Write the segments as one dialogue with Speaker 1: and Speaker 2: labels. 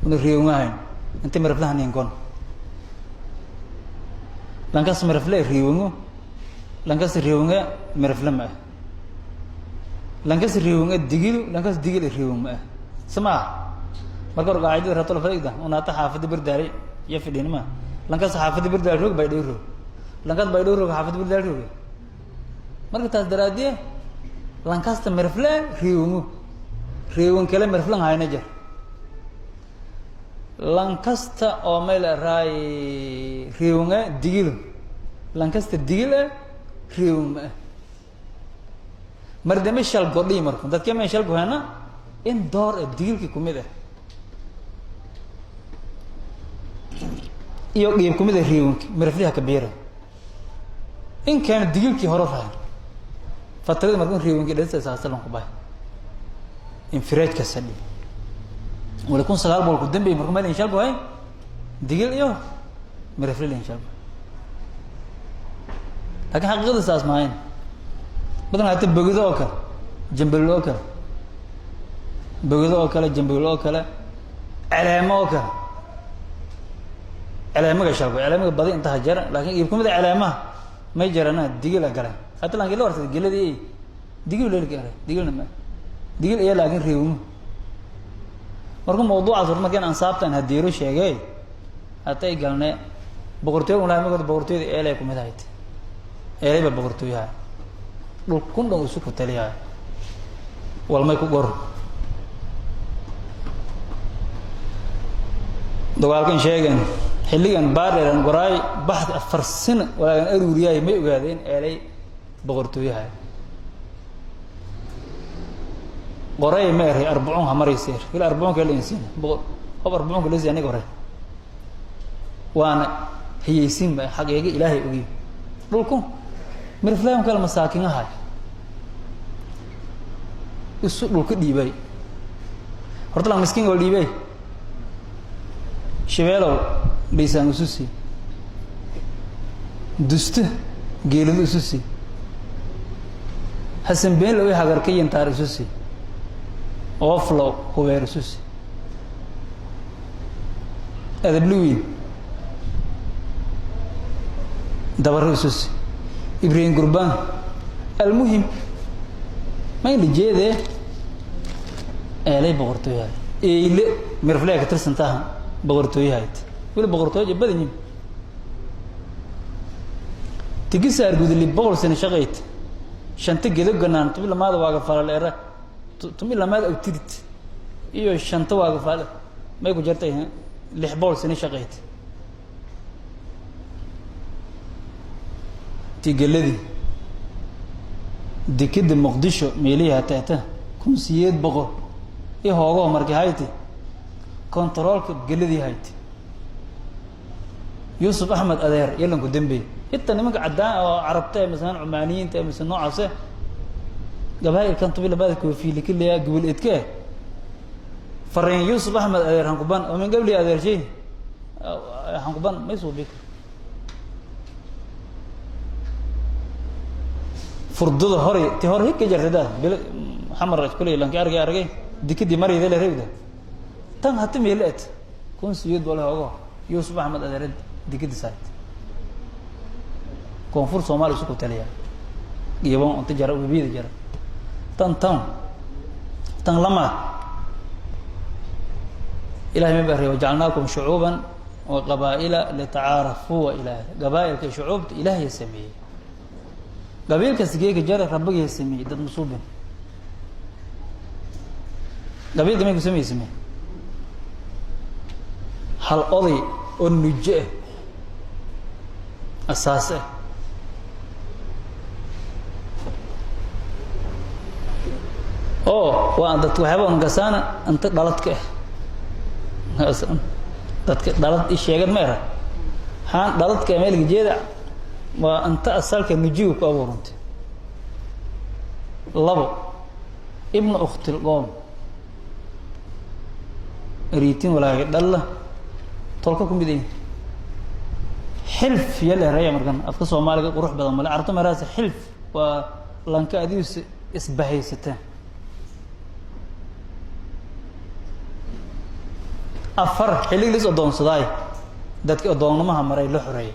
Speaker 1: Una riiwangahayn inta miraflahan ingon lankas mirafle riiwango, lankas riiwanga mirafle ma ah, lankas riiwanga digilu, lankas digil riiwang ma ah, sama. Marka hore qaacidada ratol fadhigda unaata xaafada Berdaale iyo fidhin ma lankas xaafada Berdaale roog Baydhow roog, lankas Baydhow roog xaafada Berdaale roog. Marka taas daraadiye lankasta mirafle riiwango, riiwan kale miraflan hayna jar. Lankasta oo meel raay riiwanga digilo, lankasta digil eh riiwan ma ah. Mar dambe shal godhi, marka dadka ma shal gohana in door eh digilki kumid ah iyo qiib kumid ah riiwanki mirafliha kabiira in keena digilkii hore rahay fatrada. Marka riiwanki dhansa saasalan ku bahay infiraajka sadhi wala 1900 ku dambeeyay. Marka meel shal gohay digil iyo mirafli in shal, laakiin xaqiiqada saas maahayn. Badan hata bogido oo kale, jambalil oo kale, bogido oo kale, jambalil oo kale, celeemo oo kale, celeemaga shalgo, celeemaga badi intaha jara, laakiin iib kumid a celeemaha may jarana digila galeen. Hata lanki la warsada geladii digil lelka ere digilna ma digil iyo laakiin reewmo. Marka mawduucaas hor markaan ansaabtan hadiiro sheegay hatay galne boqortooy un lahay. Marka boqortooyada eelay kumid ahayd, eelay ba boqortooyaha dhul kun dhan isu ku taliyahay walmay ku qor dagaalkan sheegen xilligan baardheeran goraay baxdi 4 sano walaagan aruuriyaay may ogaadeen eelay boqortooyaha qoray ma eray arbacuun ha maraysa er il arbacuunka la insiin boqor hob arbacuunka la aniga hore waana hiyeysiin ba xaqiiqa Ilaahay ogiy. Dhulku mirflaam kale masaakiinaha isu dhulka dhiibay horta lang miskiin oo dhiibay Shabeelow liisaan ususi dusta geeladu ususi Xasan Beenlow i hagarka yantaar isusi Ooflow hubeer isusi Adabliwiin dabaro isusi Ibrahim Gurbaan. Almuhim ma ina jeedee eelay boqortooyahay eyle mirflea ka tirsan taha boqortooyahayd weli boqortooya badan yihin tigisaar guduli 100 sano shaqayd shanta gedo ganaan tumi lamaada waaga falaleera tumi lamaada awtirid iyo shanta waaga fal may ku jartay 600 sano shaqayd tigeladii dekeda Muqdisho meelihii hateeta 1800 iyo hoogaho markii hayti controlka geladii hayti Yuusuf Axmed Adeer yalanku dambey xitaa nimanka caddaan oo carabta ee masalan Cumaaniyiinta ee mise noocaase gabaa'ilkan tubi labada koofiili kiliya gobol edke fariin Yuusuf Axmed Adeer hankuban oo min gabli adeer shay hankuban may suubi furdada hore ti hore hika jartay daa bil xamar kuley lanki argay argay dikadii marayda la reebda tan hati meele et 1800 hoogo Yuusuf Axmed Adeer dikadii saart koonfur Soomaaliya isu ku taliya iyabon unta jara webiyada jara tan tan tan lamaad. Ilahay ma bariya wajacalnaakum shucuuban wa qabaa'ila litacaarafuu wa ilaahay qabaa'ilka shucuubta Ilaahaya sameeyey qabiilkas geeka jara rabbigaya sameeyey dad masuubin qabiilka may ku samaysame hal oday oo nujo ah asaas ah oo waa dadka waxyaaba un gasaana inta dhaladka ah dadka dhalad i sheegad ma era haan dhaladka meelka jeeda waa inta asalka nujiga ku abuurantay. Labo ibnu ukhtil qoom eriitin walaaga dhalla tolka ku mid yihin xilf ya leeraya. Markan afka Soomaaliga qurux badan male carabta maraasa xilf waa lanka adigus isbahaysateen. Afar xillig lis odoonsadaay, dadki odoonnamaha maray la xoreeyay,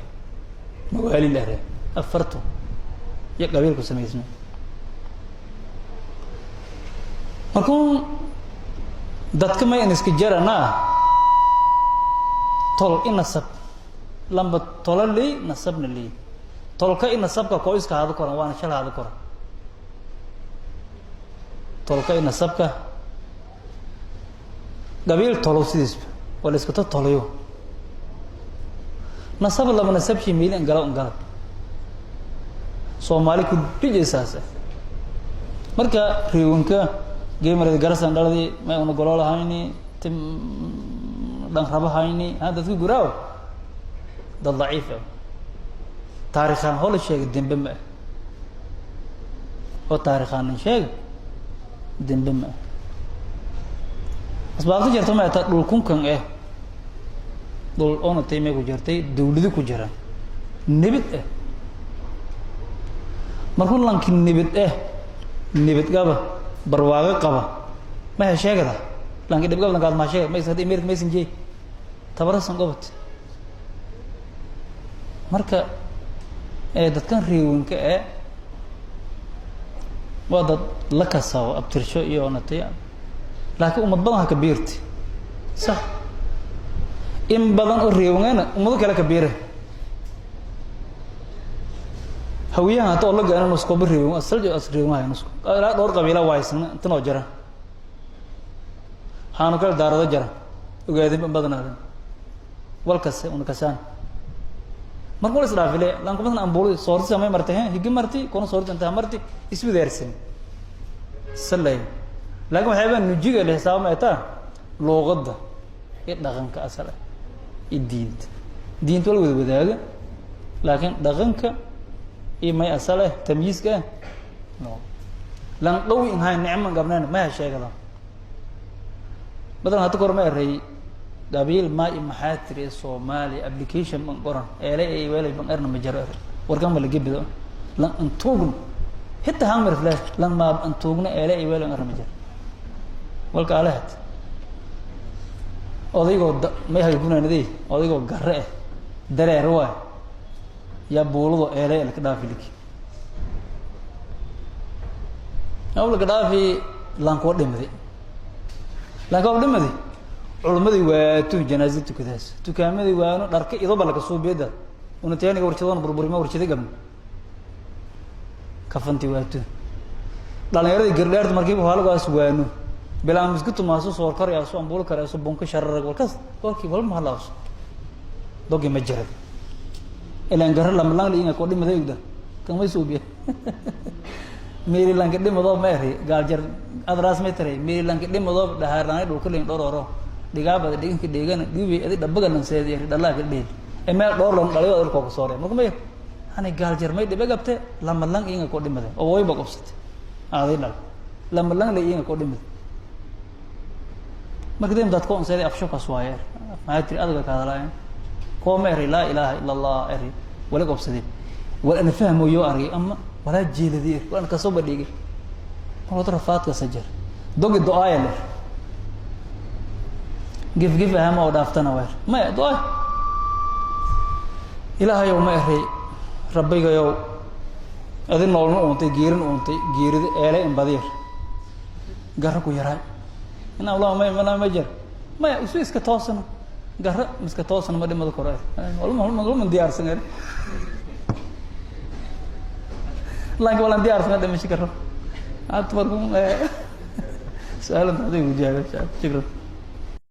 Speaker 1: mawaali la ere, afartu iyo qabiilku samaysma. Markuu dadka may an iska jaranaa tol i nasab, lamba tolo ley nasabna ley, tolka i nasabka koo iska haado koran, waana shal haado koran. Tolka i nasabka qabiil tolo sidiisba waa la iska tolayo. Nasab laba nasabshii miili ingalo ingala Soomaali ku dhijisaas. Marka riwanka geemarada garasan dhaladii may una gololahayni, tim dhan rabahayni ha dadka guraaw, dad daciif ah. Taarikhaan hoo la sheegay dembe ma ah, oo taarikhaanan sheega dembe ma ah. Asbaabta jirta ma taa dhulkunkan eh, dhul oona taymay ku jirtay, dawlado ku jiraan nibid eh. Markuu lanki nibid eh, nibid qaba, barwaago qaba, ma he sheegada lanki dhib qaba, lankaad ma sheega maysa hadda America maysan jey tabarasan qobat. Marka dadkan reewanka eh waa dad la kasabo abtirsho iyo natay, laakiin ummad badan ha kabiirti sax. In badan oo reewangana ummado kale kabiire. Hawiyahan hata oo la gaana nuskoba reewan asal as reewan nusko ilaa dhowr qabiila waaysan intan oo jira, haanu kale daarado jira, ogaadin badanaadin walkase una kasaan. Marka wal isdhaafile lanka masna ambul soorti samay martay, he higi marti kuna soorti inta marti iswidaarsan salay. Laakiin waxyaabaa nujiga la xisaabo ma taa luuqadda iyo dhaqanka asal ah iyo diinta. Diinta wala wada wadaaga, laakiin dhaqanka iyo may asal ah tamyiiska ah no lan dhawi in hay nicmo gabneen ma sheegada badan. Hadda kor ma eray qabiil ma i maxaa tiri Soomaali application ban qoran eele ay weelay ban erna ma jaro er warkan ma la gebido lan antuugno hitta hang mirfle lan ma antuugno eele ay weelay erna ma jaro walka alehat. Odaygoo may haygunaanadey, odaygoo garre eh dareer waay yaa buulado eele laka dhaafi liki aw laka dhaafi lankoo dhimday, lanka dhimadi culummadii waatu janaaza tukadaas tukaamadii waano dharka idoba laka suubiyada una teeniga warshadona burburima warshada gabna kafanti waatu dhalinyaradii gardheerta markiiba halgaas waano bilaan misku tumaaso soor karayaaso ambulo karayaaso bunka shararag walkas walkii walma halaaso dogi ma jirad ilaan garra lamalang inga ko dhimada igda kamay suubiya meeli lanka dhimadoo ma eri gaaljar adraas may taray meeli lanka dhimadoo dhahaarlaanay dhulka leyn dhororo dhigaabada dhiganka dheegana dhibi adi dhabaga lanseed eri dhalaa ka dheel ee meel dhowr lan dhalayo dhulka ka soore. Marka may hani gaaljar may dhibe gabte lamalang inga ko dhimada oo wayba qabsatay aaday dhal lamalang la inga ko dhimada. Marka dee dadka on seeday afsho kas waaye maxay tiri adaga ka hadlaayeen kuwa ma eri laa ilaaha ila Allah eri wala qabsadeen wal ana fahmayo argay ama walaa jeeladii eri wala kasoo badhigay marka rafaadka sajar dogi du'aaya leh gif gif ahama oo dhaaftana weer maya du'aay Ilaahayow ma eray rabbigayow adi noolna uuntay geerin uuntay geerida eele in badiyar garro ku yaraay ina Allah may ma ma jar maya isu iska toosana garro iska toosana ma dhimada koro walma walma walma diyaarsan er laakiin walan diyaarsan dhimasho garro. Aad marku su'aalan adigu jawaab. Shukran.